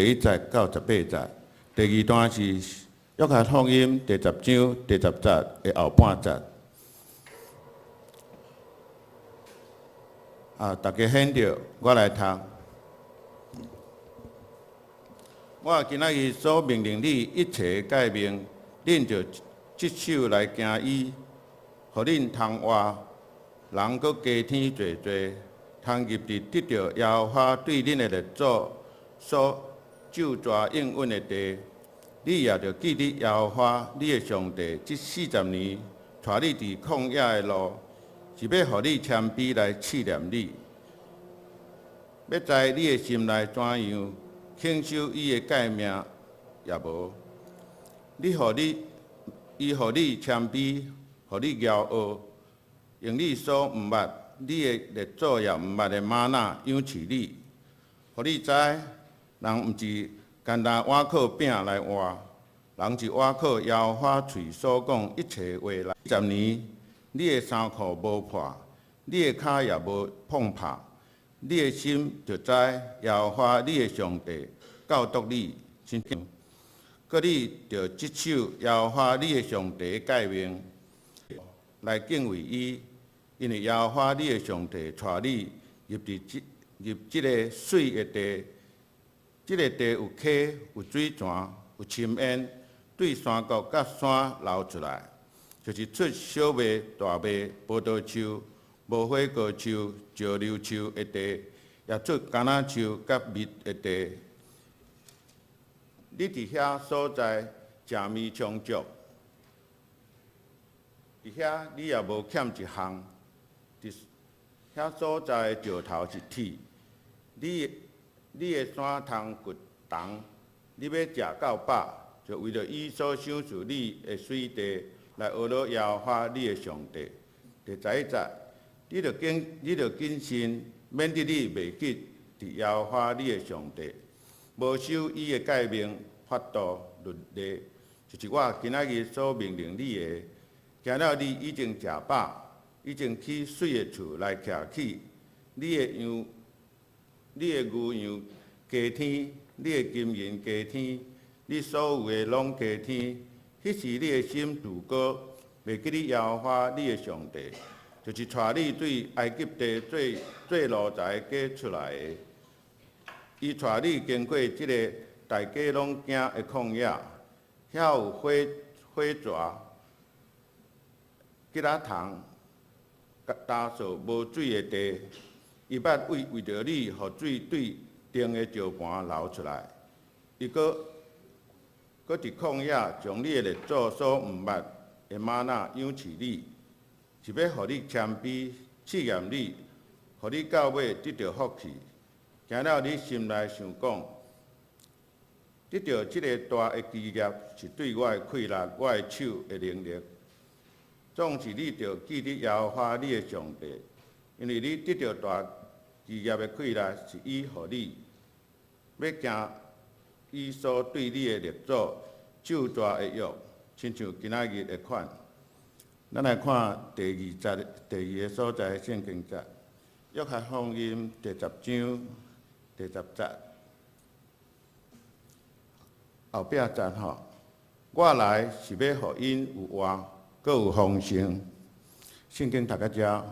1節到18節，第二段是約翰福音第十章第十節的後半節。啊，大家顯著，我來讀。我今仔日所命令你一切誡命，恁著執守來行伊，予恁通活，人閣加添濟濟，通入佇得著耶和華對恁的列祖所咒詛應允的地。你也著記得耶和華你的上帝，這四十年帶你佇曠野的路，是欲予你謙卑來試驗你，欲知你的心內怎樣，肯守伊的誡命抑無。你予你，伊予你謙卑，予你驕傲，用你所毋捌、你的列祖也毋捌的嗎哪養飼你，予你知人毋是干焦倚靠餅來活，人是倚靠耶和華喙所講一切話來。十年，你的衫褲無破，你的跤也無碰破，你的心就知耶和華你的上帝教導你，親像閣你著執守耶和華你的上帝的誡命，來敬畏伊，因為耶和華你的上帝帶你入佇這入這个媠的地，這个地有溪、有水泉、有深淵，對山谷佮山流出來，就是出小麥、大麥、葡萄樹、無花果樹、石榴樹的地，也出橄欖樹佮蜜的地。你佇遐所在食物充足，佇遐你也無欠一項。佇遐所在的石頭是鐵，你的山通掘銅，你欲食到飽，就為著伊所賞賜你的媠地，來學樂耶和華你的上帝。第11節，你著謹慎，免得你袂記得耶和華你的上帝，無守伊的誡命、法度、律例，就是我今仔日所命令你的。驚了你已經食飽，已經起媠的厝來徛起，你的羊、你的牛羊加添，你的金銀加添，你所有的攏加添。彼時你的心自高，袂記得耶和華你的上帝，就是帶你對埃及地做做奴才過出來的。伊帶你經過這个大家攏驚的曠野，遐有火火蛇、桔仔蟲、焦燥無水的地。伊捌為著你，予水對定的石盤流出來。伊閣閣佇曠野將你的列祖所毋捌的嗎哪養飼你，是欲予你謙卑試驗你，予你到尾得著福氣。驚了你心內想講，得著這个大的基業是對我的氣力、我的手的能力。總是你著記得耶和華你的上帝，因為你得著大基業的氣力是伊予你，欲行伊所對你的列祖咒詛的約，親像今仔日的款。咱來看第二節，第二个所在的聖經節，約翰福音第十章第十節後壁節吼，我來是欲予𪜶有活，閣有豐盛。聖經讀到遮，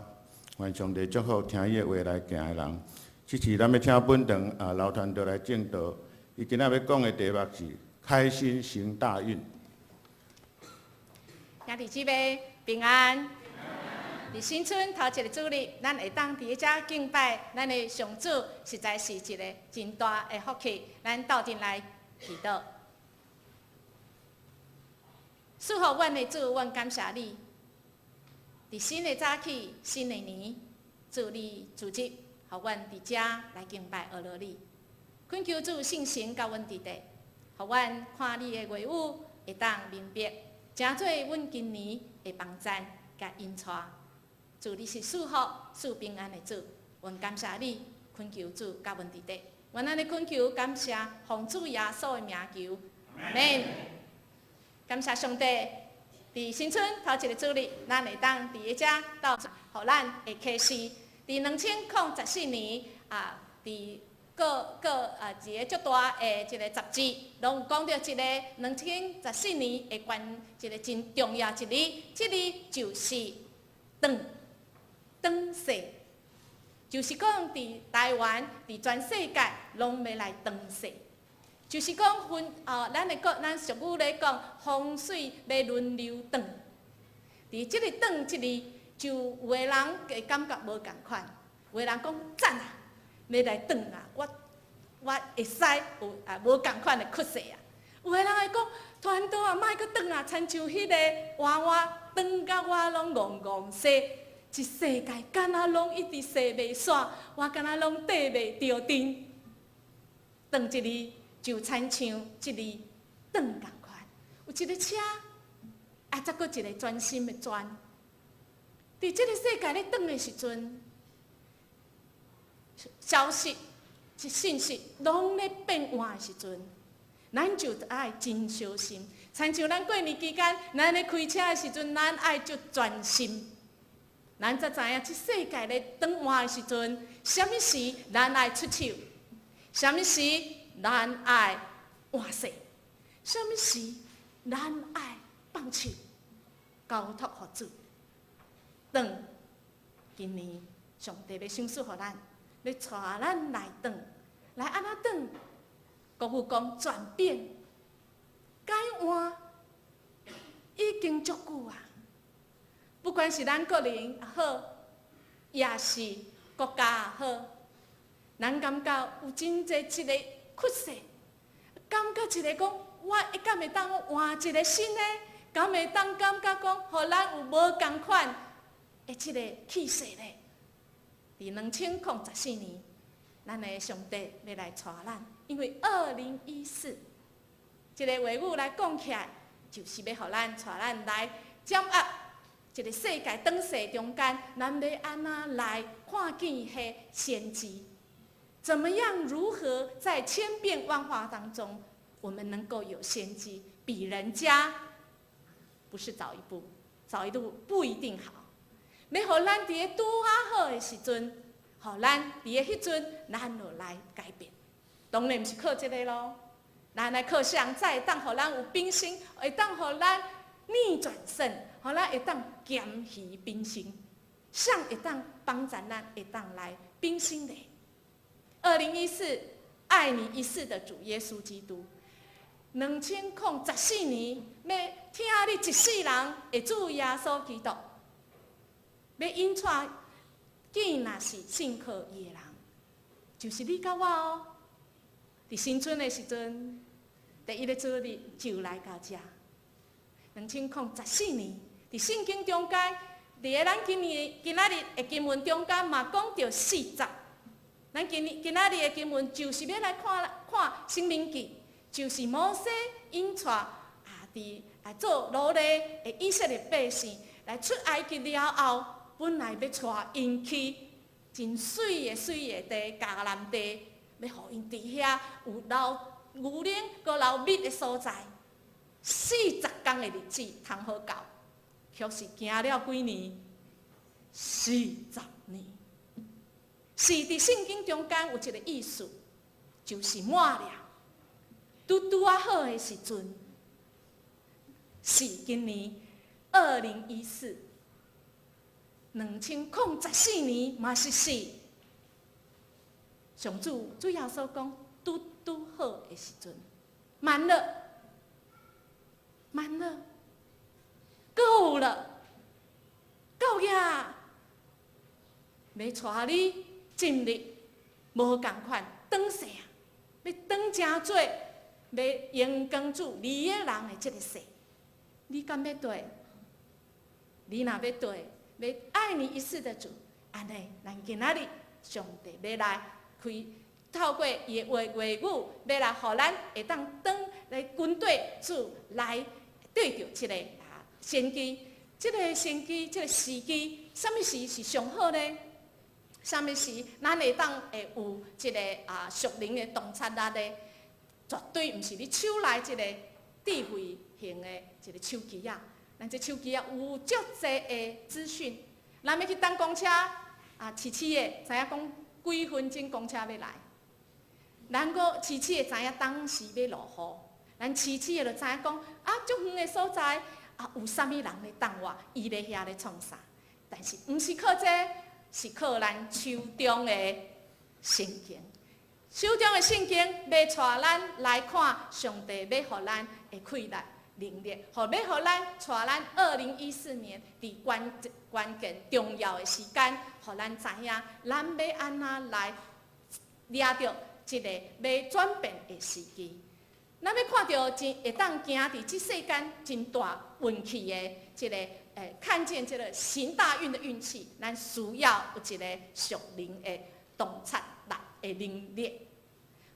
願上帝祝福聽伊的話來行的人。這次咱欲請本堂啊劉傳道來證道，伊今仔欲講的題目是開心行大運。兄弟姊妹平安。佇新春頭一个主日，咱會當佇遮敬拜咱的上主，實在是一个真大的福氣。咱鬥陣來祈禱。賜福阮的主，阮感謝你。佇新的早起，新的年，主你組織，予阮佇遮來敬拜阿羅你。懇求主聖神佮阮佇佇，予阮看你的話語會當明白，成做阮今年的幫贊佮引帶。主你是賜福、賜平安的主，阮感謝你，懇求主佮阮佇佇，阮按呢懇求感謝，奉主耶穌的名求，阿們。感謝上帝，佇新春頭一个主日，咱會當佇遮鬥予咱的啟示。佇2014年啊，佇各各啊一个足大的一個雜誌，攏有講著這个2014年的關一個真重要一日，這个就是轉轉勢，就是講佇台灣、佇全世界攏欲來轉勢，就是講分哦，咱的國咱俗語咧講，風水欲輪流轉。佇這個轉這日，就有的人會感覺無仝款，有的人講讚啊，欲來轉啊，我會使有啊無仝款的趨勢啊。有的人會講，傳道啊，莫閣轉啊，親像彼个娃娃轉甲我攏戇戇踅，這世界敢若攏一直踅袂煞，我敢若攏綴袂著陣。轉一日就親像這日轉仝款，有一个車，啊，再閣一个全新的磚。佇這个世界咧轉的時陣，消息、這信息攏咧變換的時陣，咱就愛真小心。親像咱過年期間，咱咧開車的時陣，咱愛足專心。咱才知影這世界咧轉換的時陣，啥物時咱愛出手，啥物時咱愛換勢，啥物時咱愛放手，交託予主。轉，今年上帝欲賞賜予咱，欲帶咱來轉，來按怎轉？國語講轉變、改換，已經足久啊！不管是咱個人也好，也是國家也好，咱感覺有真濟一个趨勢，感覺一个講，我敢會當換一个新的，敢會當感覺講，予咱有無仝款的這个氣勢咧？佇2014年，咱的上帝欲來帶咱，因為2014這个話語來講起來，就是欲予咱帶咱來掌握這个世界轉勢中間，咱欲按怎來看見彼先機？怎麼樣？如何在千變萬化當中，我們能夠有先機，比人家不是早一步，早一步不一定好。欲予咱佇咧拄仔好的時陣，予咱佇咧彼陣，咱就來改變。當然毋是靠這个囉，咱來靠誰才會當予咱有秉性，會當予咱逆轉勝，予咱會當咸魚翻身，誰會當幫助咱會當來翻身咧？2014，愛你一世的主耶穌基督，2014年欲疼你一世人的主耶穌基督，欲引帶見若是信靠伊的人，就是你佮我哦。佇新春的時陣，第一个主日就來到遮。2014年，佇聖經中間，佇個咱今年今仔日的經文中間嘛講著四十。咱今年今仔日的經文就是欲來看看《申命記》，就是摩西引帶啊，佇啊做奴隸的以色列百姓來出埃及了後，本來欲帶𪜶去真媠的媠的地迦南地，欲予𪜶佇遐有流牛奶閣流蜜的所在。40工的日子通好到，卻是行了幾年？40年。是佇聖經中間有一個意思，就是滿了，拄拄仔好的時陣，是今年2014，2014年嘛是四。上主主耶穌講，拄拄好的時陣，滿了，滿了，夠了，夠呀，欲帶你進入無仝款轉勢啊！欲轉成做欲榮光主你的人的這个勢，你敢欲綴？你若欲綴，欲愛你一世的主，按呢，咱今仔日上帝欲來開，透過伊的話語，欲來予咱會當轉來跟綴主來對著這个啊先機，這个先機，這个時機，啥物時是上好呢？啥物時咱會當會有這个啊屬靈的洞察力呢？絕對毋是你手內這个智慧型的一个手機仔。咱這手機仔有足濟的資訊，咱欲去等公車啊，遲遲的，知影講幾分鐘公車欲來。咱閣痴痴的知影當時欲落雨，咱痴痴的就知影講啊，足遠的所在啊，有啥物人咧等我，伊咧遐咧創啥？但是毋是靠這個，是靠咱手中的聖經。手中的聖經欲帶咱來看上帝欲予咱的氣力能力，予欲予咱帶咱2014年佇關鍵重要的時間，予咱知影咱欲按怎來掠著這个欲轉變的時機。咱欲看著真會當行佇這世間真大運氣的這个，看見這个行大運的運氣，咱需要有一個屬靈的洞察力的能力。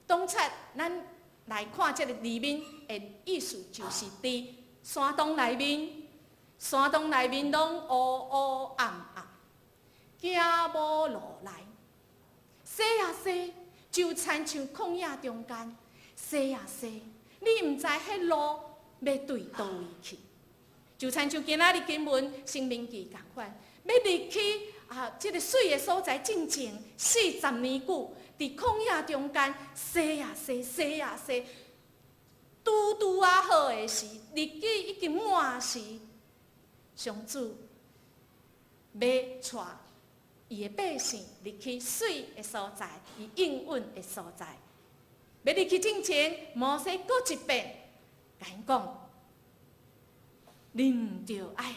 洞察，咱來看這个裡面的意思，就是佇山洞內面，山洞內面攏烏烏暗暗，行無路來，踅啊踅，就親像曠野中間，踅啊踅，你毋知彼路欲對佗位去，就親像今仔日經文《申命記》仝款，欲入去啊，這个媠的所在進前40年久，佇曠野中間踅啊踅，踅啊踅，拄拄仔好的時，日子已經滿時，上主欲帶伊的百姓入去媠的所在，伊應允的所在。欲入去進前，摩西閣一遍共𪜶講，恁著愛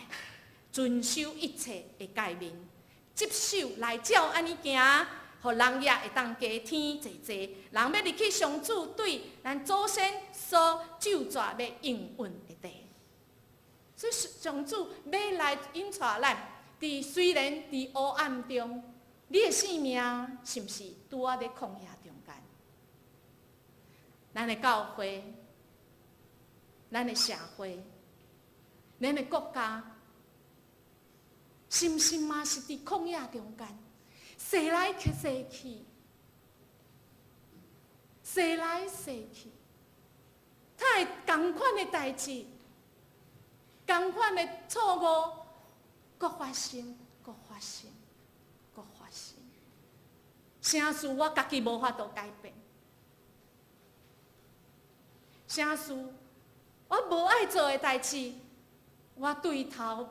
遵守一切的誡命，執守來照按呢行，予人也會當加添濟濟。人欲入去上主對咱祖先所咒詛欲應允的地。所以上主欲來引帶咱，佇雖然佇黑暗中，你的生命是毋是拄仔佇曠野中間？咱的教會，咱的社會，咱的國家，是毋是嘛是佇曠野中間？踅來踅去，踅來踅去，他會仝款的代誌，仝款的錯誤，閣發生，閣發生，閣發生。啥事我家己無法度改變？啥事我無愛做的代誌，我對頭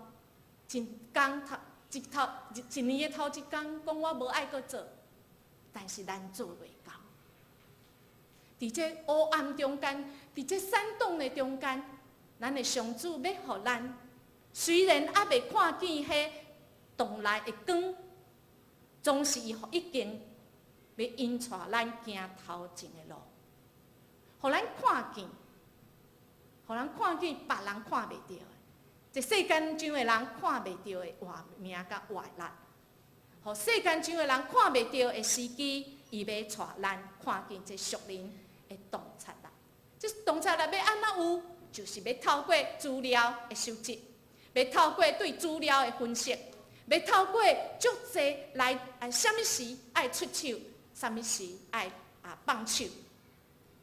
一工頭一頭一年的頭一工講我無愛閣做，但是咱做袂到。佇這黑暗中間，佇這山洞的中間，咱的上主欲予咱，雖然猶未看見彼洞內的光，總是伊已經欲引帶咱行頭前的路，予咱看見，予咱看見別人看袂著的，這世間上的人看袂著的活命佮活力，予世間上的人看袂著的時機，伊欲帶咱看見這屬靈的洞察力。這洞察力欲按怎有？就是欲透過資料的收集，欲透過對資料的分析，欲透過足濟來啊，啥物時愛出手，啥物時愛啊放手。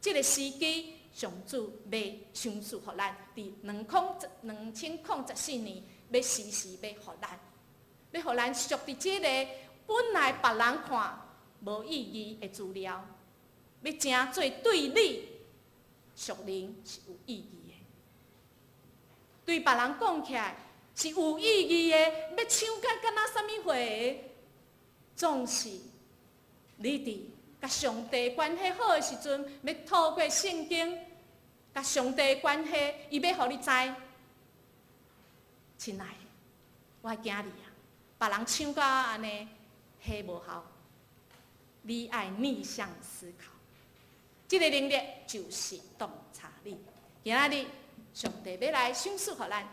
這个時機，上主欲賞賜予咱，佇2014年，欲時時欲予咱，欲予咱熟佇這个本來別人看無意義的資料，欲成做對你屬靈是有意義的，對別人講起來是有意義的，欲搶甲敢若啥物貨的，總是你佇佮上帝關係好的時陣，欲透過聖經佮上帝關係，伊欲予你知，親愛的，我的囝兒啊，別人搶甲按呢，彼無效，你愛逆向思考，這个能力就是洞察力。今仔日上帝欲來賞賜予咱，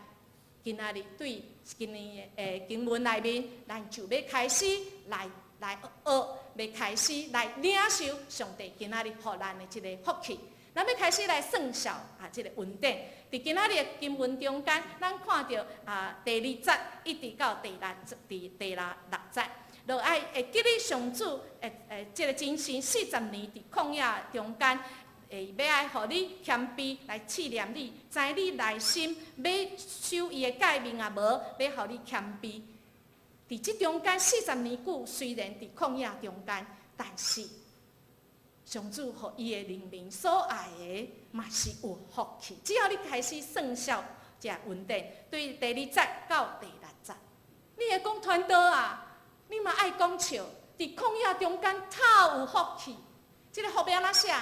今仔日對今年的經文內面，咱就欲開始來學，欲開始來領受上帝今仔日予咱的這个福氣。咱欲開始來算數啊，這个恩典。佇今仔日的經文中間，咱看著啊第二節一直到第六節，就愛會記得上主的這个精神四十年佇曠野中間，會欲愛予你謙卑來試驗你，知你內心欲守伊的誡命抑無，欲予你謙卑。佇這中間四十年久，雖然佇曠野中間，但是上主予伊的人民所愛的，嘛是有福氣。只要你開始算數這恩典，對第二節到第六節，你會講傳道啊，你嘛愛講笑，佇曠野中間透有福氣。這个福欲按怎寫？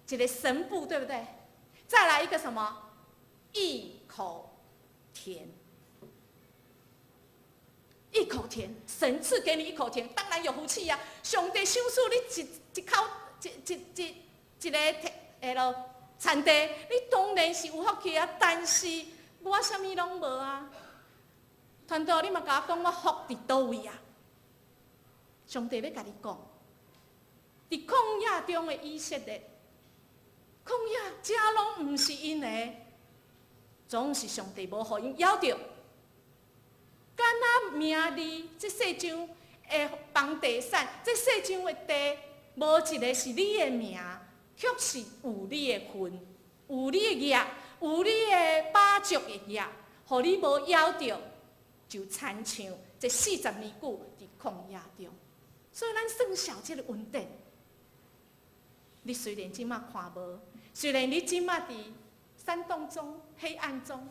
一个神部，對不對？再來一個什麼？一口田，一口田，神賜給你一口田，當然有福氣呀。上帝賞賜你一口一一一一个會囉田地，你當然是有福氣啊。但是我啥物攏無啊。傳道，你嘛共我講，我福佇佗位啊？上帝欲共你講，佇曠野中的以色列，曠野這攏毋是𪜶的，總是上帝無予𪜶枵著。敢若名字，這世上的房地產，這世上的地，無一个是你的名，卻是有你的份，有你的業，有你的飽足的業，予你無枵著，就親像這40年久佇曠野中。所以咱算數這个恩典，你雖然這馬看無，雖然你這馬佇山洞中、黑暗中，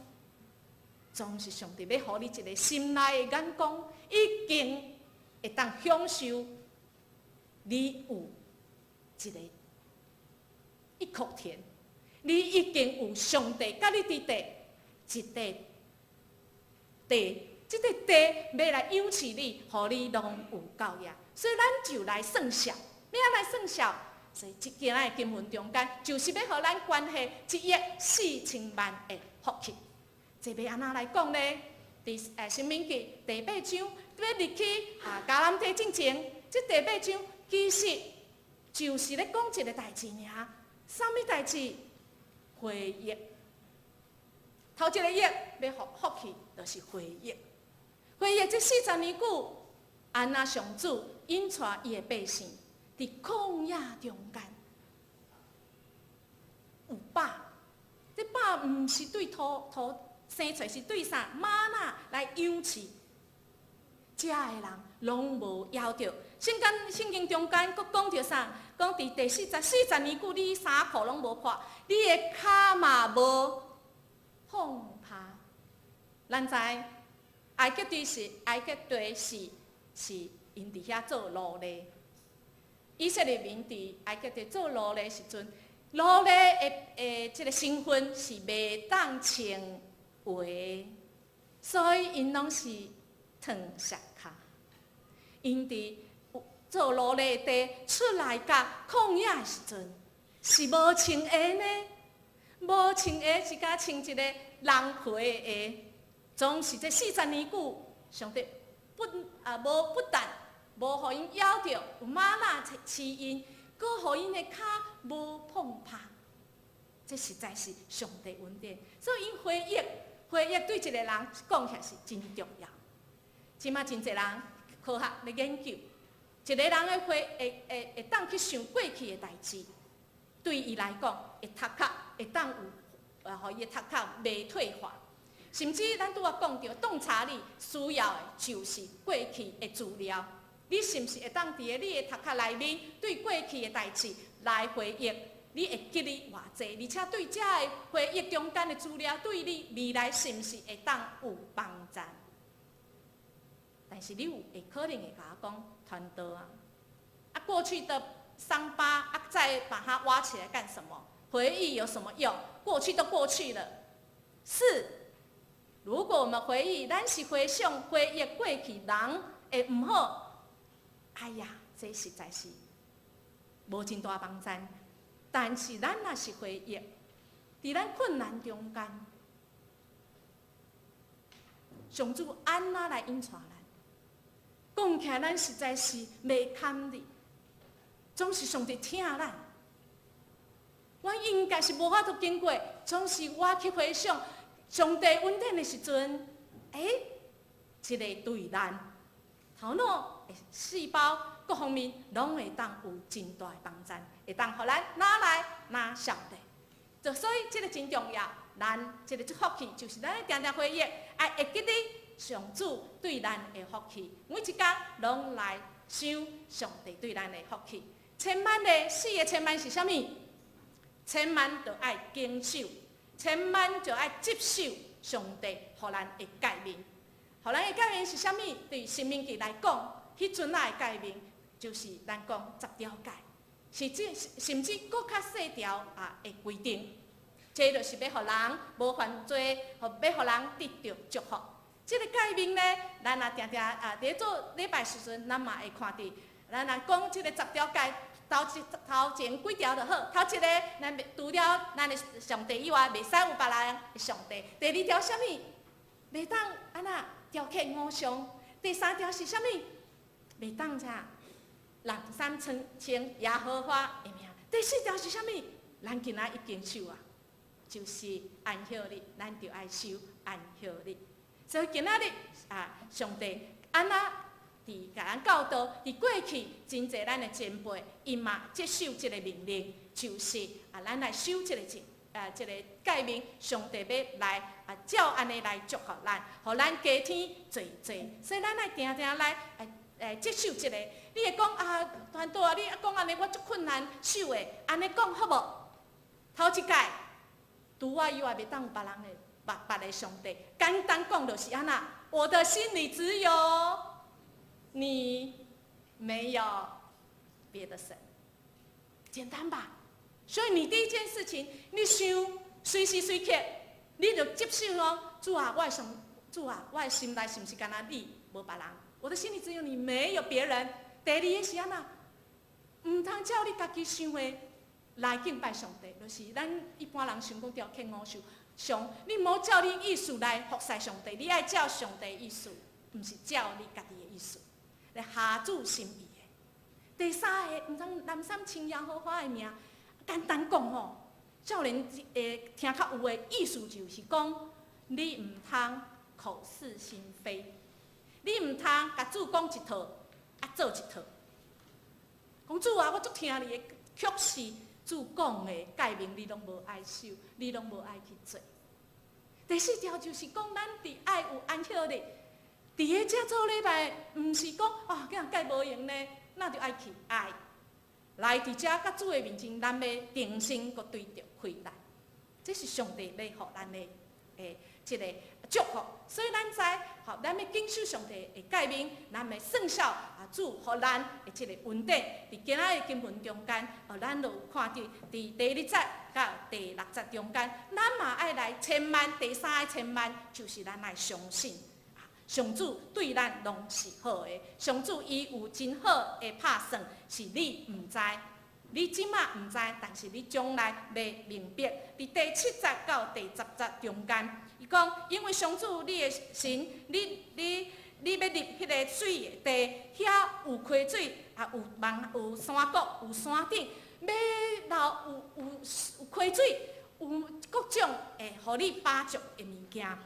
總是上帝欲予你一个心內的眼光，已經會當享受你有一个一口田，你已經有上帝佮你佇地一塊地，這個地欲來養飼你，予你攏有夠額。所以咱就來算數，欲按怎來算數？所以這今仔的經文中間，就是欲予咱關係1億4000萬的福氣。這欲按怎來講呢？佇申命記第八章，欲入去啊迦南地進前，這第八章其實就是咧講一个代誌爾。啥物代誌？回憶。頭一个億欲予福氣，就是回憶。回憶這40年久，按怎上主引帶伊的百姓佇曠野中間有飽，這飽毋是對土土生出來，是對啥嗎哪來養飼，遮的人攏無枵著。聖經中間閣講著啥？講佇第四節，四十年久，你衫褲攏無破，你的跤嘛無碰破。咱知埃及地是𪜶佇遐做奴隸。以色列民佇埃及地做奴隸時陣，奴隸的這个身份是袂當穿鞋，所以𪜶攏是脫捒跤。𪜶佇做奴隸地出來到曠野的時陣，是無穿鞋呢？無穿鞋是敢穿一个人皮的鞋，總是這四十年久，上帝不啊無不但無予𪜶枵著，有嗎哪飼𪜶，閣予𪜶的跤無碰破，這實在是上帝恩典。所以𪜶回憶，回憶對一个人講起來是真重要。這馬真濟人科學咧研究，一个人的回會會會當去想過去的代誌，對伊來講，會頭殼會當有，予伊的頭殼袂退化。甚至咱拄仔講著洞察力需要的就是過去的資料。你是毋是會當佇咧你的頭殼內面對過去的代誌來回憶？你會記得偌濟？而且對這个回憶中間的資料，對你未來是毋是會當有幫助？但是你有會可能會共我講傳道啊，啊過去的傷疤啊，再把它挖起來幹什麼？回憶有什麼用？過去都過去了。是，如果我們回憶，咱是回想回憶過去人的毋好，哎呀，這實在是無真大幫助。但是咱若是回憶，佇咱困難中間，上主按怎來引帶咱？講起來，咱實在是袂堪的，總是上帝疼咱。我應該是無法度經過，總是我去回想上帝恩典的時陣，欸，這个對咱頭腦的細胞各方面攏會當有真大的幫助，會當予咱哪來哪曉得。就所以這个真重要，咱這个福氣就是咱定定回憶，愛會記得上主對咱的福氣，每一工攏來想上帝對咱的福氣。千萬的四个千萬是啥物？千萬就愛謹守，千萬就愛執守上帝予咱的誡命。予咱的誡命是啥物？對申命記來講，彼陣仔的誡命就是咱講十條誡，是指甚至閣較細條啊的規定。這就是欲予人無犯罪，欲予人得著祝福。這个誡命呢，咱若定定啊，佇咧做禮拜時陣，咱嘛會看著。咱若講這个十條誡，頭一頭前幾條就好。頭一个，咱除了咱的上帝以外，袂使有別人的上帝。第二條啥物？袂當按怎雕刻偶像。第三條是啥物？袂當啥？濫三稱稱耶和華的名。第四條是啥物？咱今仔已經守啊，就是安息日，咱就愛守安息日。所以今仔日啊，上帝按怎佇共咱教導，佇過去真濟咱的前輩，伊嘛接受這个命令，就是啊，咱來守這个節啊，這个誡命，上帝欲來啊，照按呢來祝福咱，予咱加添濟濟。所以咱愛定定來來接受這个。你會講啊，傳道啊，你講按呢，我足困難守的，按呢講好無？頭一誡，除我以外袂當有別人的。別別个上帝，簡單講就是按怎，我的心裡只有你，沒有別的神，簡單吧？所以你第一件事情，你想隨時隨刻，你就接受哦，主啊，我的上主啊，我的心內是毋是干焦你，無別人？我的心裡只有你，沒有別人。第二个是按怎？毋通照你家己想的來敬拜上帝，就是咱一般人想講雕刻偶像。上，你毋好照你意思來服侍上帝，你愛照上帝意思，毋是照你家己的意思，來合主心意的。第三个，毋通濫三稱耶和華的名，簡單講吼，少年會聽較有的意思就是講，你毋通口是心非，你毋通共主講一套，啊做一套。講主啊，我足聽你的，卻是主講的誡命，你攏無愛守，你攏無愛去做。第四條就是講，咱佇愛有安息日，佇咧遮做禮拜，毋是講啊，今日蓋無閒呢，那就愛去愛。來佇遮佮主的面前，咱欲重新閣對著開來，這是上帝欲予咱的的這个祝福。所以咱知，吼，咱欲謹守上帝的誡命，咱欲算數啊，主予咱的這个恩典。佇今仔的經文中間，哦，咱就有看著佇第二節到第六節中間，咱嘛愛來千萬，第三个千萬，就是咱愛相信。上主對咱攏是好的，上主伊有真好的拍算，是你毋知，你這馬毋知，但是你將來欲明白。佇第七節到第十節中間，伊講，因為上主你的神，你你你欲入彼个水的地，遐有溪水，啊有網有山谷，有山頂，欲流有有有溪水，有各種會予你飽足的物件。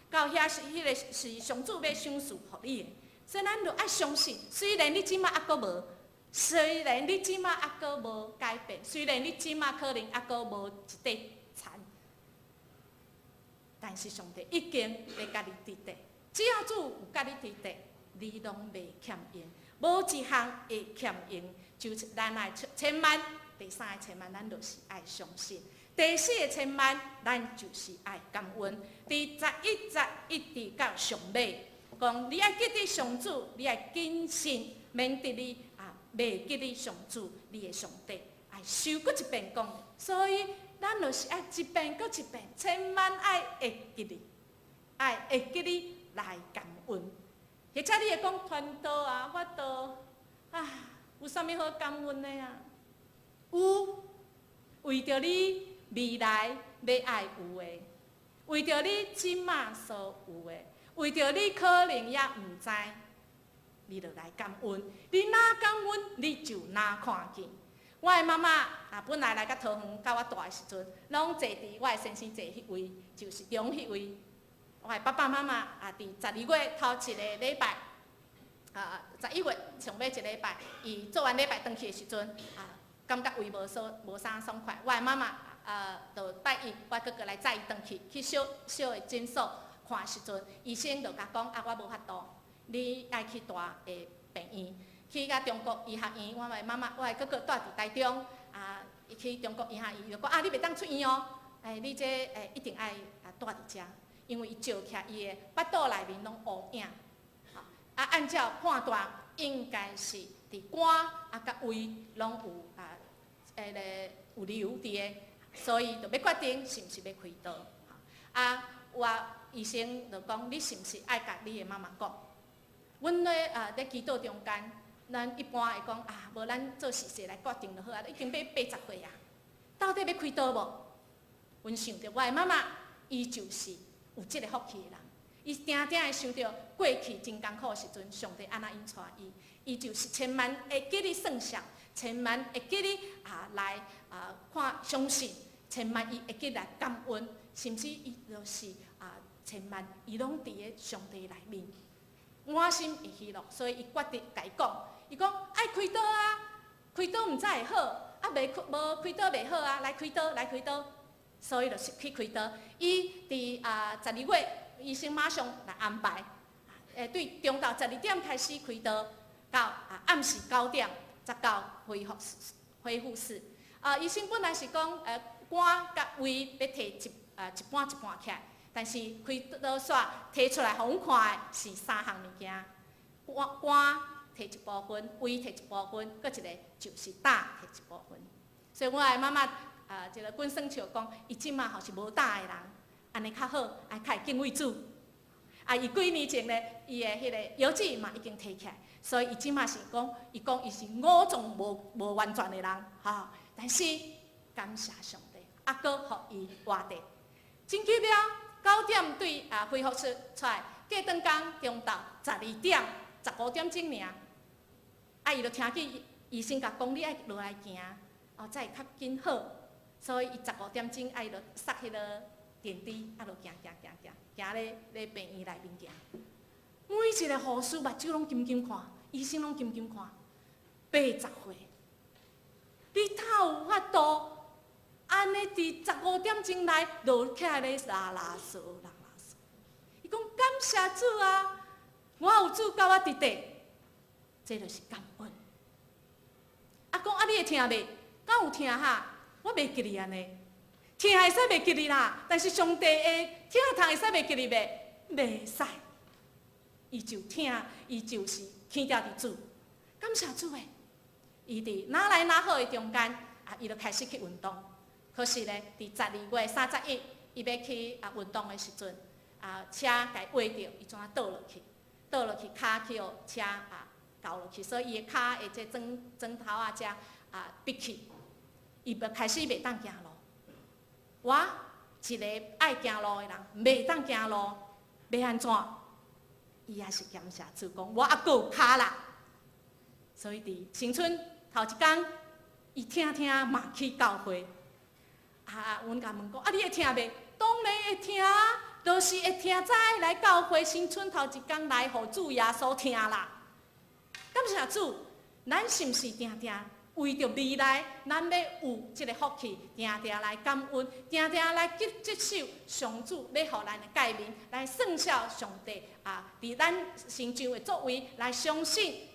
到遐是彼个是上主欲賞賜予你的，所以咱就愛相信。雖然你這馬猶閣無，雖然你這馬猶閣無改變，雖然你這馬可能猶閣無一塊田，但是上帝已經咧佮你佇底。只要主有佮你佇底，你攏袂欠用，無一項會欠用。就是咱愛千萬，第三个千萬，咱就是愛相信。第四个千萬，咱就是愛感恩。佇11節一直到上尾，講你愛記得上主，你愛謹慎，免得你啊袂記得上主，你的上帝。愛受閣一遍講，所以咱就是愛一遍閣一遍，千萬愛會記得，愛會記得來感恩。或者你會講傳道啊，我都啊，有啥物好感恩的啊？有，為著你未來欲愛有的，為著你這馬所有的，為著你可能猶毋知，你就來感恩。你若感恩，你就若看見。我的媽媽啊，本來來到桃園，佮我大的時陣，攏坐佇我的先生坐彼位，就是中彼位。我的爸爸媽媽啊，佇12月頭一个禮拜，啊，11月上尾一禮拜，伊做完禮拜轉去的時陣，啊，感覺胃無爽，無啥爽快。我的媽媽就帶伊，我哥哥來載伊轉去，去小小的診所看時陣，醫生就共講啊，我無法度，你愛去大的病院。去甲中國醫學院，我的媽媽，我的哥哥住佇台中，啊，伊去中國醫學院，就講啊，你袂當出院哦，欸，你這一定愛啊蹛佇遮，因為伊照起來伊的腹肚內面攏烏影，啊，按照判斷應該是佇肝啊佮胃攏有啊，彼个有瘤佇个，所以就欲決定是毋是欲開刀。啊，我醫生就講，你是毋是愛共你的媽媽講？阮咧啊，咧祈禱中間，咱一般會講啊，無咱做時勢來決定就好啊。已經欲80歲啊，到底欲開刀無？阮想著我的媽媽，伊就是有這个福氣的人，伊定定會想著過去真艱苦的時陣，上帝按怎引帶伊，伊就是千萬會記得算數，千萬會記得啊來啊看相信，千萬伊會記來感恩，甚至伊就是啊千萬伊攏佇咧上帝內面，滿心會喜樂，所以伊決定共伊講，伊講愛開刀啊，開刀毋知會好，啊袂開無開刀袂好啊，來開刀來開刀，所以就是去開刀。伊佇啊12月，醫生馬上來安排，對中晝12點開始開刀，到啊暗時9點才到恢復室。啊，醫生本來是講，肝佮胃欲提一半一半起來，但是開刀煞提出來予阮看的是三項物件，肝肝提一部分，胃提一部分，閣一个就是膽提一部分。所以我的媽媽啊，這个滾耍笑講，伊這馬吼是無膽的人，按呢較好，啊較會敬畏主。啊，伊幾年前咧，伊的彼个腰子嘛已經提起來，所以伊這馬是講，伊講伊是五臟無完全的人，吼。但是感謝上帝，猶閣予伊活著。真奇妙，9點對啊恢復室出來，過轉工中晝12點15點鐘爾，啊，伊就聽見醫生共講，你愛落來行，哦，才會較緊好。所以伊15點鐘，啊，伊就捒彼个電梯，啊，就行行行行，行咧病院內面行。每一個護士目睭攏金金看，醫生攏金金看，80歲，你哪有法度？按呢佇15點鐘來落起來咧拉拉嗦拉拉嗦。伊講感謝主啊，我有主佮我佇咧，這就是感恩。啊，講啊，你會疼袂？敢有疼哈？我袂記得按呢，疼會使袂記得啦，但是上帝的疼痛會使袂記得袂？袂使。伊就疼，伊就是牽吊佇主，感謝主的。伊佇若來若好的中間，啊，伊就開始去運動。可是咧，佇12月31，伊欲去啊運動的時陣，啊車共伊劃著，伊怎啊倒落去？倒落去，跤去予車啊轎落去，所以伊的跤的這磚磚頭仔遮啊轧去，伊就開始袂當行路。我一個愛行路的人，袂當行路，欲按怎？伊也是感謝主講，我猶閣有跤啦。所以佇新春頭一工，伊疼疼嘛去教會。啊，阮共問講，啊，你會疼袂？當然會疼，就是會疼才來教會新春頭一工來予主耶穌疼啦。感謝主，咱是毋是定定為著未來，咱欲有這个福氣，定定來感恩，定定來接受上主欲予咱的誡命，來算數上帝啊，佇咱身上的作為，來相信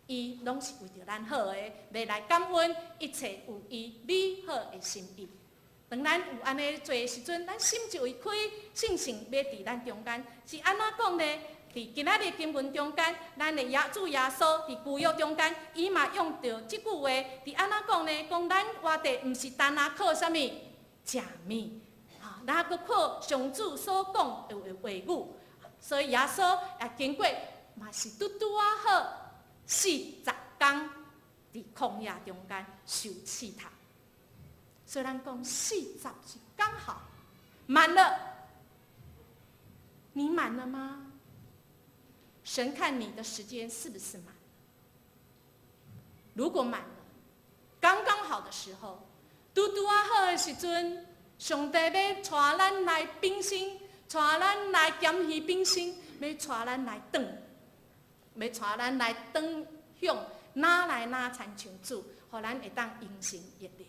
伊攏是為著咱好的，欲來感恩一切有伊美好的心意。當咱有按呢做的時陣，咱心就會開，聖神欲佇咱中間，是按怎講呢？佇今仔日經文中間，咱的耶主耶穌佇舊約中間，伊嘛用著這句話，佇按怎講呢？講咱活著毋是單單靠啥物食物，哈，咱閣靠上主所講的話語。所以耶穌也經過嘛是拄拄仔好40工佇曠野中間受試探。雖然講四十是剛好滿了，你滿了嗎？神看你的時間是不是滿？如果滿了，剛剛好的時候，拄拄仔好的時陣，上帝欲帶咱來更新，帶咱來謙虛本身，欲帶咱來轉，欲帶咱來轉向，愈來愈親像主，予咱會當榮神益人。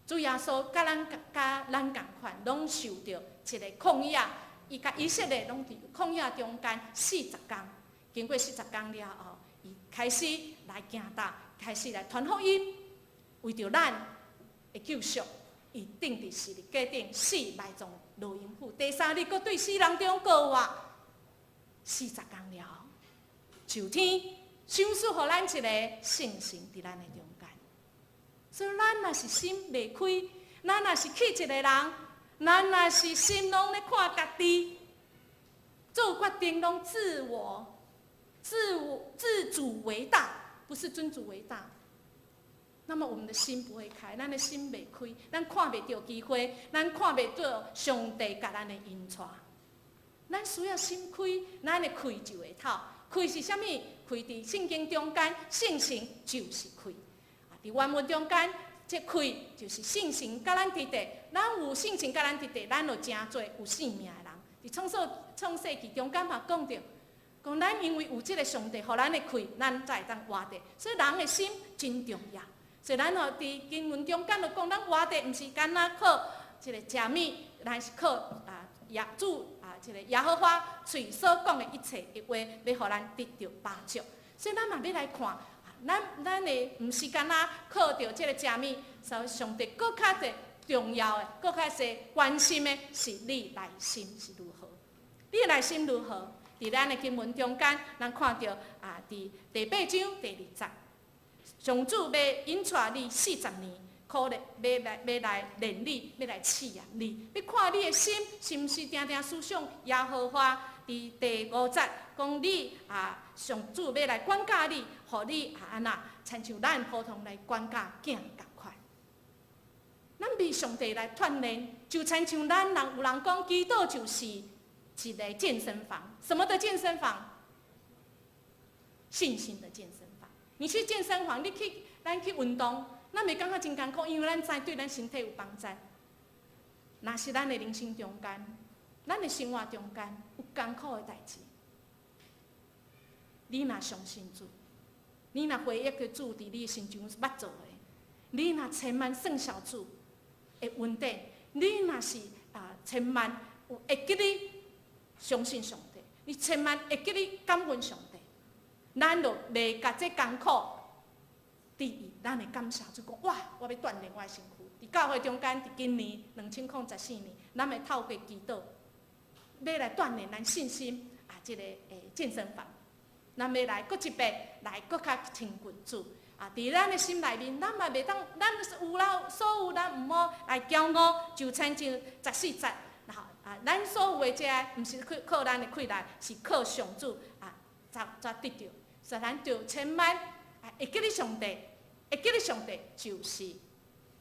主耶穌佮咱仝款，攏受著一个曠野，伊佮以色列攏佇曠野中間四十工，經過四十工了後，伊開始來行踏，開始來傳福音，為著咱的救贖，伊釘佇十字架頂死埋葬落陰府。第三日，閣對死人中復活，40工了，上天賞賜予咱一個聖神佇咱的中間。所以咱若是心袂開，咱若是氣一個人，咱若是心攏咧看家己，做決定攏自我、自我、自主為大，不是尊主為大。那麼我們的心不會開，咱的心袂開，咱看袂著機會，咱看袂著上帝共咱的引帶。咱需要心開，咱的氣就會透。氣是啥物？氣佇聖經中間，聖神就是氣。啊，佇原文中間，這氣就是聖神佮咱佇佇，咱有聖神佮咱佇佇，咱就成做有生命的人。佇創世記中間嘛講著，講咱因為有這个上帝予咱的氣，咱才會當活著。所以人的心真重要。所以咱吼佇經文中間就講，咱活著毋是干焦靠這个食物，咱是靠啊耶主啊，這个耶和華喙所講的一切的話，欲予咱得著飽足。所以咱嘛欲來看，咱的毋是干焦靠著這个食物，所以上帝閣較濟重要的，閣較濟關心的是你內心是如何？你的內心如何？佇咱的經文中間，咱看著啊，佇第八章第二節，上主欲引帶你四十年，苦練，欲來練你，欲來試驗你，欲看你的心是毋是定定思想耶和華。佇第五節講你啊，上主欲來管教你，予你啊按怎，親像咱普通來管教囝仝款。咱被上帝來鍛鍊，就親像咱人有人講，祈禱就是一个健身房。什麼的健身房？信心的健身房。你去健身房，你去，咱去運動，咱袂感覺真艱苦，因為咱知對咱身體有幫助。若是咱的人生中間，咱的生活中間有艱苦的代誌，你若相信主，你若回憶著主佇你身上捌做的，你若千萬算數主的恩典，你若是啊千萬有會記得相信上帝，你千萬會記得感恩上帝，咱就袂共這艱苦。第一，咱會感謝主講，哇！我欲鍛鍊我的身軀。佇教會中間，佇今年2014年，咱會透過祈禱，欲來鍛鍊咱信心啊！這个健身房，咱欲來閣一遍來閣較親近主啊！佇咱的心內面，咱嘛袂當，咱有啦，所有咱毋好來驕傲，就親像14節，然後啊，咱所有的這个，毋是靠咱的氣力，是靠上主啊，才得著。所以咱就千萬啊，會記得上帝，會記得上帝，就是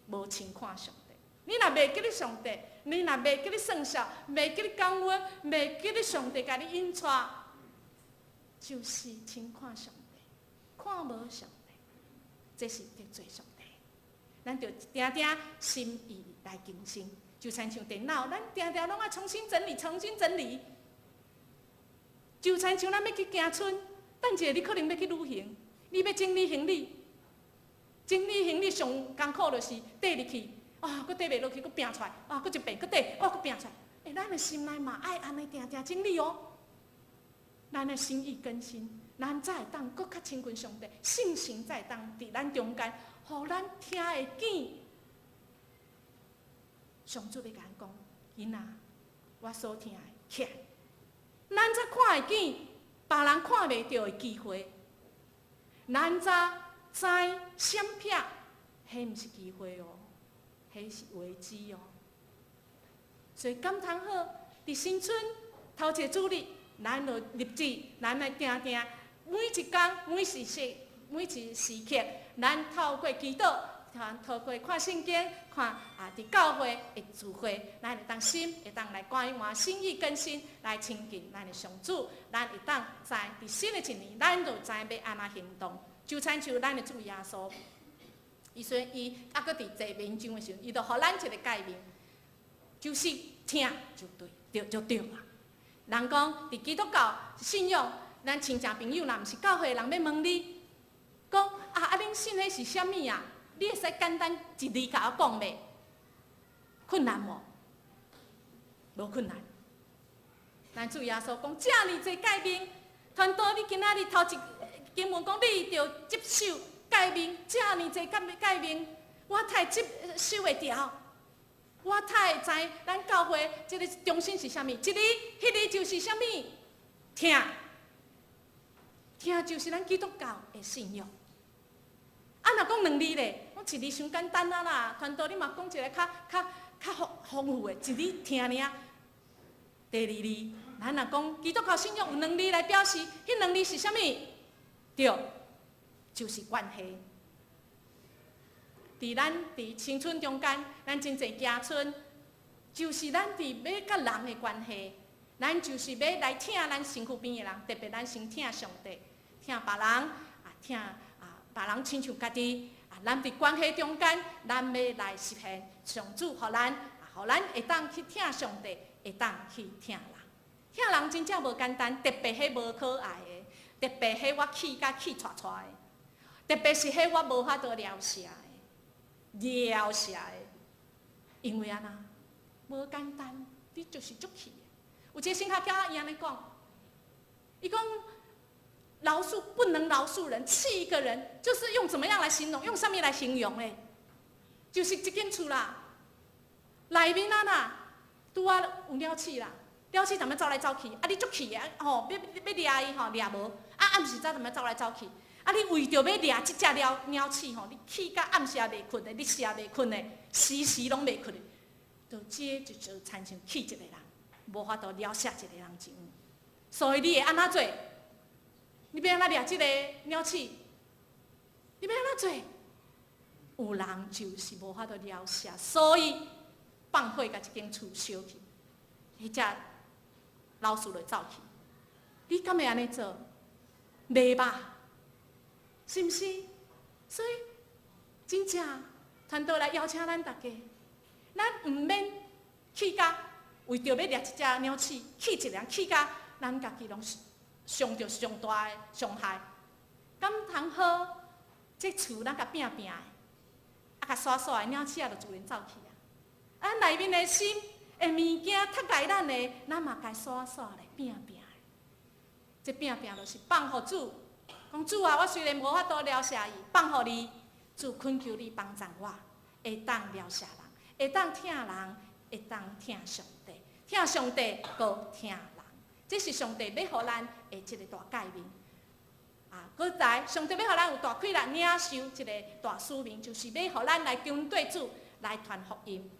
無輕看上帝。你若袂記得上帝，你若袂記得算數，袂記得感恩，袂記得上帝共你引帶，就是輕看上帝，看無上帝，這是得罪上帝。咱著定定心意來更新，就親像電腦，咱定定攏愛重新整理，重新整理。就親像咱欲去行村，等一下你可能欲去旅行，你欲整理行李，整理行李上艱苦就是綴入去，啊，閣綴袂落去，閣拚出來，啊，閣一遍，閣綴，哦，閣拚出來。欸，咱的心內嘛愛按呢定定整理哦。咱的心意更新，咱才會當閣較親近上帝，聖神才會當佇咱中間，予咱聽會見。上主欲共咱講，囡仔，我所疼的，起來，咱才看會見別人看袂著的機會，咱才知閃避，彼毋是機會哦，彼是危機哦。所以感嘆好，佇新春頭一个主日，咱就立志，咱來定定每一工、每時時、每一時刻，咱透過祈禱，透過看聖經、看啊，佇教會的聚會，咱會當心會當來改換心意更新，來親近咱的上主，咱會當知佇新的一年，咱就知欲按怎行動。就親像咱的主耶穌，伊說伊猶閣佇坐眠上的時陣，伊就予咱一个誡命，就是疼就對，對就對啊。人講佇基督教信仰，咱親戚朋友若毋是教會的人，欲問你，講啊啊，恁信彼是啥物啊？你會使簡單一字共我講袂？困難無？無困難。咱主耶穌講，遮爾濟誡命，傳道你今仔日頭一經文講你著接受誡命，遮爾濟誡命，我太接受會牢。我太會知咱教會這个中心是啥物？一字，彼字就是啥物？疼，疼就是咱基督教的信仰。啊，若講兩字咧，講一字傷簡單啊啦。傳道你嘛講一个較較較豐豐富的，一字疼爾。第二字，咱若講基督教信仰有兩字來表示，彼兩字是啥物？對，就是關係。佇咱佇青春中間，咱真濟行村，就是咱佇欲佮人的關係，咱就是欲來疼咱身軀邊的人，特別咱先疼上帝，疼別人啊，疼啊別人親像家己啊。咱佇關係中間，咱欲來實現上主予咱，予咱會當去疼上帝，會當去疼人。疼人真正無簡單，特別彼無可愛的，特別彼我氣甲氣掣掣的，特別是彼我無法度饒赦的。饒赦的，因為按怎無簡單，你就是足氣的。有一個神學家伊按呢講，伊講饒恕不能饒恕人，氣一個人就是用怎麼樣來形容？用啥物來形容呢？就是一間厝啦，內面啊啦，拄仔有鳥鼠啦，鳥鼠踮咧走來走去，啊你足氣的吼，欲欲掠伊吼掠無，啊暗時才踮咧走來走去。啊！你為著欲掠這隻鳥鳥鼠吼，你氣甲暗時也袂睏的，日時也袂睏的，時時攏袂睏的，就這就就親像氣一個人，無法度饒赦一個人一樣。所以你會按怎做？你欲按怎掠這個鳥鼠？你欲按怎做？有人就是無法度饒赦，所以放火共這間厝燒去，彼隻老鼠就走去。你敢會按呢做？袂吧？是毋是？所以真正傳道來邀請咱大家，咱毋免氣甲為著欲掠一隻鳥鼠，氣一個人氣甲咱家己攏傷著上大的傷害。敢通好？這厝咱共拚拚的，啊，共刷刷的鳥鼠仔就自然走去啊。啊，內面的心的物件窒礙咱的，咱嘛共刷刷咧拚拚的。這拚拚就是放予主。講主啊，我雖然無法度饒赦伊，放予你，主懇求你幫助我，會當饒赦人，會當疼人，會當疼上帝，疼上帝，閣疼人，這是上帝欲予咱的這个大誡命。啊，閣來，上帝欲予咱有大氣力領受這个大使命，就是欲予咱來跟綴主來傳福音。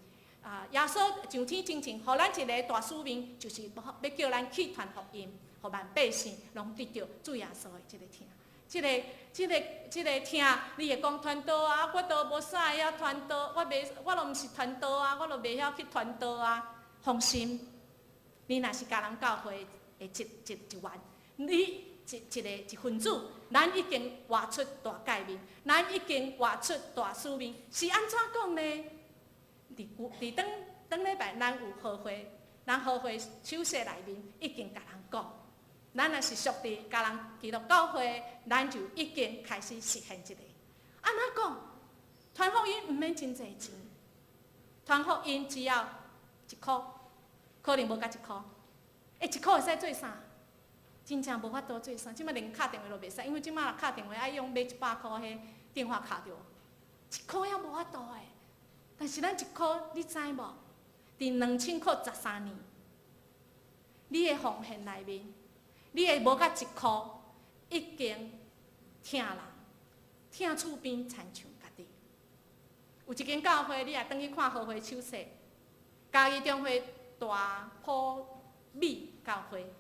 啊，耶穌上天之前，予咱一个大使命，就是欲叫咱去傳福音，予萬百姓攏得著主耶穌的這个疼。這个、這个、這个疼，你會講傳道啊？我都無啥會曉傳道，我袂，我都毋是傳道啊，我都袂曉去傳道啊。放心，你若是嘉南教會的一、一、一員，你一、一个一分子，咱已經活出大誡命，咱已經活出大使命，是按怎講呢？佇佇頂頂禮拜，咱有和會，咱和會手冊內面已經共人講。咱若是屬佇嘉南基督教會，咱就已經開始實現這个。按怎講？傳福音毋免真濟錢，傳福音只要一箍，可能無到一箍。欸，一箍會使做啥？真正無法度做啥。這擺連敲電話都袂使，因為這擺敲電話愛用買100箍彼電話卡著，一箍也無法度的。但是咱一箍，你知無？佇2013年，你的奉獻內面，你的無到一箍，已經疼人，疼厝邊親像家己。有一間教會，你若轉去看和會手冊，嘉義中會大埔美教會，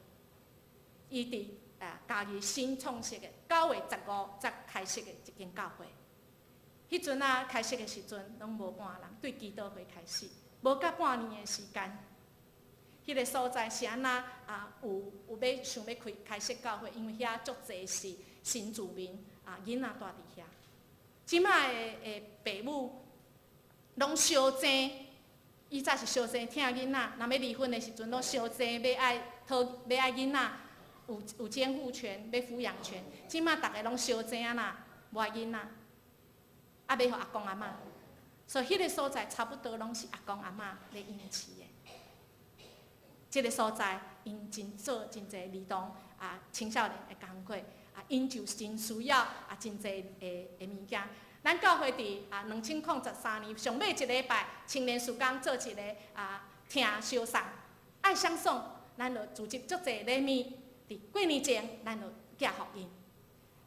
伊佇啊嘉義新創設的9月15才開設的一間教會。彼陣啊開設的時陣，攏無半人，對祈禱會開始，無到半年的時間。彼个所在是按怎啊？有有欲想欲開開設教會，因為遐足濟是新住民啊，囡仔蹛佇遐。這擺的的爸母攏相爭，以早是相爭疼囡仔，若欲離婚的時陣，攏相爭欲愛討欲愛囡仔有有監護權，欲撫養權。這擺逐个攏相爭按怎，無愛囡仔，啊欲予阿公阿嬤，所以彼個所在差不多攏是阿公阿嬤咧養飼的。這个所在，𪜶真做真濟兒童啊青少年的工課啊，啊，𪜶就真需要啊，真濟的的物件。咱教會佇啊2013年上尾一禮拜青年事工做一個啊疼相送愛相送，咱就組織足濟禮物，佇過年前咱就寄予𪜶。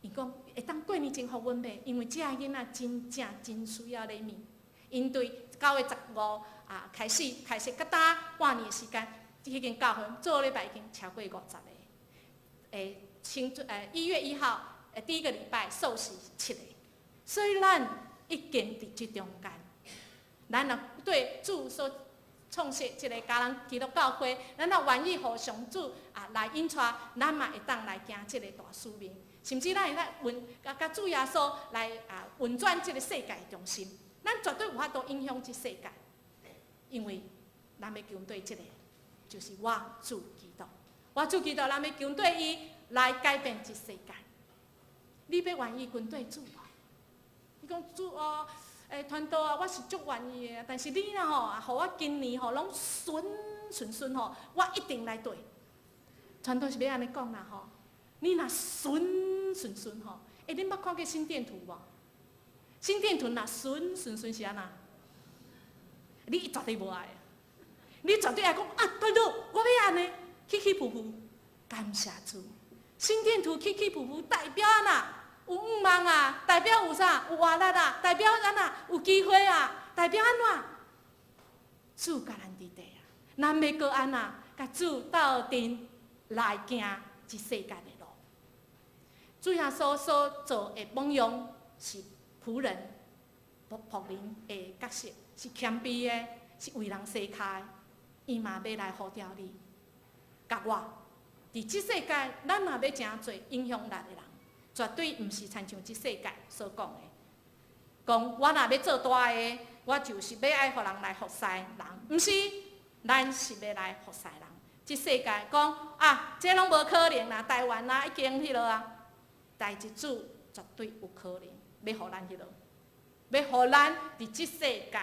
伊講會當過年前予阮袂？因為這个囡仔真正真需要禮物。𪜶對9月15啊開始開始，到今半年的時間，彼間教會做禮拜已經超過50個。青春1月1號第一個禮拜受洗七個，所以咱已經佇這中間。咱若對主所創設這個嘉南基督教會，咱若願意予上主啊來引帶，咱嘛會當來行這個大使命，甚至咱會當運共共主耶穌來啊運轉這個世界中心，咱絕對有法度影響這世界，因為咱欲跟隨這個，就是我主基督，我主基督，咱欲跟隨伊來改變這世界。你欲願意跟隨主無？你講主哦，傳道啊，我是足願意的，但是你若吼，予我今年吼攏順順順吼，我一定來綴。傳道是欲按呢講啦吼，你若順順順吼，恁捌看過心電圖無？心電圖若順順順是按怎？你絕對無愛，你絕對愛講啊，傳道，我欲按呢，起起伏伏，感謝主。心電圖起起伏伏代表按怎？有願望啊，代表有啥？有活力啊，代表按怎？有機會啊，代表按怎？主佮咱佇佇啊，咱欲閣按怎？共主鬥陣來行這世界的路。主耶穌所做的榜樣是僕人、僕僕人的角色，是謙卑的，是為人洗跤的。伊嘛欲來呼召你，佮我。佇這世界，咱若欲成做影響力的人，絕對毋是親像這世界所講的。講我若欲做大的，我就是欲愛予人來服侍人，毋是，咱是欲來服侍人。這世界講啊，這攏無可能啦，台灣啊已經彼落啊，但是主絕對有可能，欲予咱彼落，欲予咱佇這世界，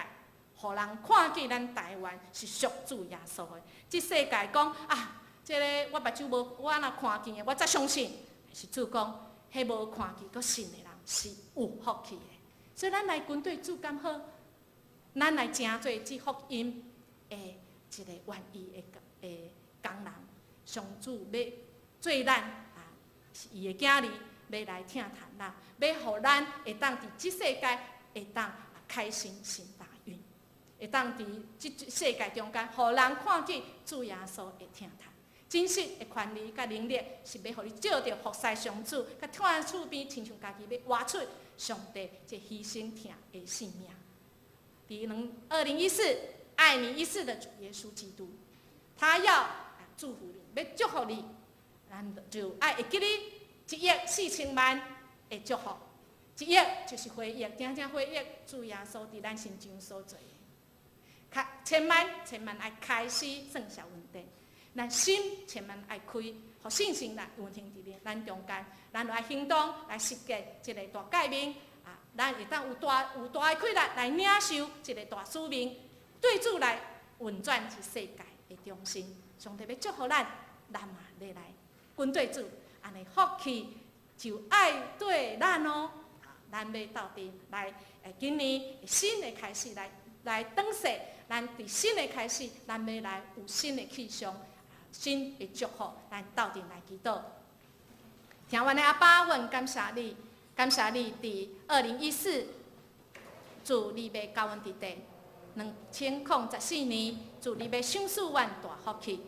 予人看見咱台灣是屬主耶穌的。這世界講啊，這个我目睭無，我若看見的，我才相信。是主講，彼無看見閣信的人是有福氣的。所以咱來跟隨主敢好？咱來成做這福音的一個願意的的工人。上主欲做咱啊，是伊的囝兒，欲來疼惜咱，欲予咱會當佇這世界會當開新新大運，會當佇這世界中間，予人看見主耶穌的疼惜。真實的權利佮能力，是欲予你藉著服侍上主，佮疼厝邊，親像家己欲活出上帝這犧牲疼的生命。佇2014愛你一世的主耶穌基督，他要祝福你，欲祝福你，咱就愛會記得1億4千萬的祝福，一億就是回憶，定定回憶主耶穌佇咱身上所做的。較千萬千萬愛開始算數問題。咱心千萬愛開，予信心來運行佇咱中間，咱就愛行動來實踐這个大誡命啊！咱會當有大有大的氣力來領受這个大使命，對主來運轉這世界的中心。上帝欲祝福咱，咱嘛欲來跟隨主，按呢福氣就愛綴咱哦。咱欲鬥陣來，今年新的開始來來轉世，咱佇新的開始，咱欲來有新的氣象。新的祝福，咱鬥陣來祈禱。疼阮的阿爸，阮感謝你，感謝你佇2014，主你欲佮阮佇佇2014年，主你欲賞賜阮大福氣，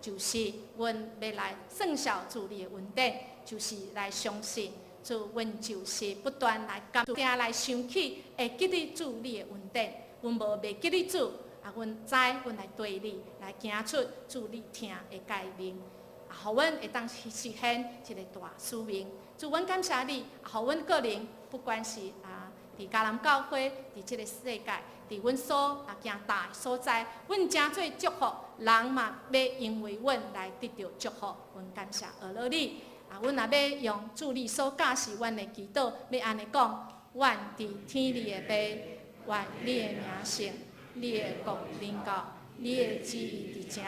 就是阮欲來算數主你的恩典，就是來相信主，阮就是不斷來感定來想起，會記得主你的恩典，阮無袂記得主。啊，阮知，阮來綴你，來行出主你疼的誡命，啊，予阮會當實現這个大使命。主，阮感謝你，啊，予阮個人，不管是啊，佇嘉南教會，佇這个世界，佇阮所啊行踏的所在，阮成做祝福，人嘛欲因為阮來得著祝福。阮感謝阿羅你，啊，阮若欲用主你所教示阮的祈禱，欲按呢講：阮佇天裡的父，願你的名聖。你的國臨到，你的旨意佇成，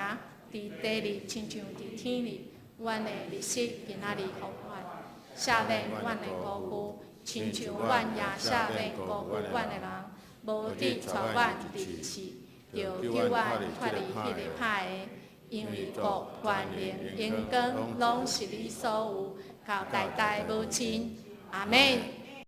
佇地裡親像佇天裡。阮的日食今仔日予阮，赦免阮的辜負，親像阮也赦免辜負阮的人，無得帶阮入試，著救阮脫離彼个歹的。因為國、權能、榮光，攏是你所有，到代代無盡。阿們。